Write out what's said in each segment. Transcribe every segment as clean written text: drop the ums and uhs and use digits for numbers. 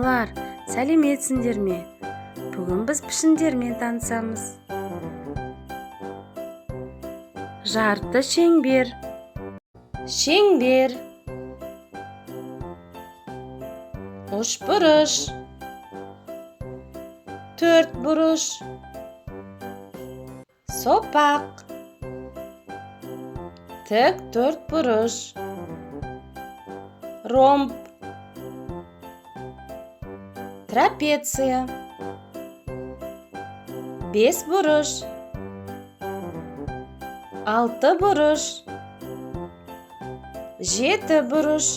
Балалар, сәлеметсіңдер ме? Бүгін біз пішіндермен танысамыз. Жарты шеңбер, шеңбер, үшбұрыш, төртбұрыш, сопақ, тік төртбұрыш, ромб, трапеция, бес бұрыш, алты бұрыш, жеті бұрыш,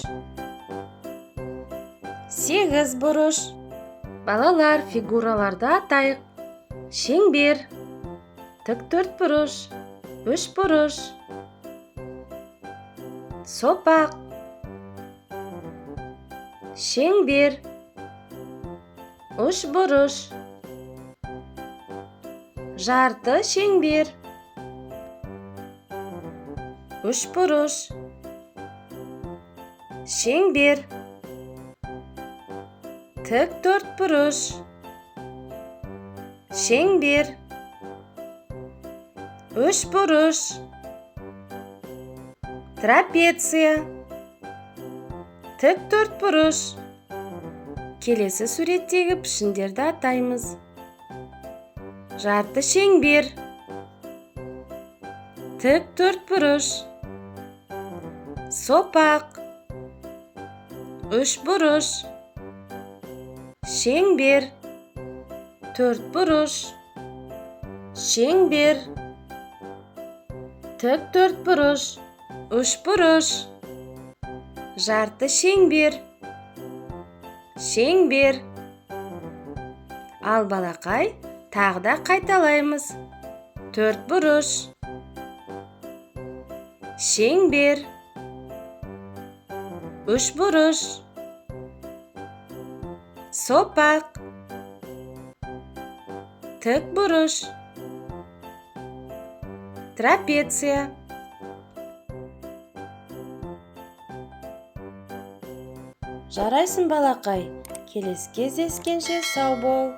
сегіз бұрыш. Балалар, фигураларды атайық. Шеңбер, тік төртбұрыш, үшбұрыш, сопақ, шеңбер, үшбұрыш, жарты шеңбер, үшбұрыш, шеңбер, тік төртбұрыш, шеңбер, үшбұрыш, трапеция, тік төртбұрыш. Келесі суреттегі пішіндерді атаймыз. Жарты шеңбер, тік төртбұрыш, сопақ, үшбұрыш, шеңбер, төртбұрыш, шеңбер, тік төртбұрыш, үшбұрыш, жарты шеңбер, шеңбер. Ал балақай, тағы да қайталаймыз. Төртбұрыш, шеңбер, үшбұрыш, сопақ, тік бұрыш, трапеция. Жарайсың, балақай, келесі кездескенше сау бол.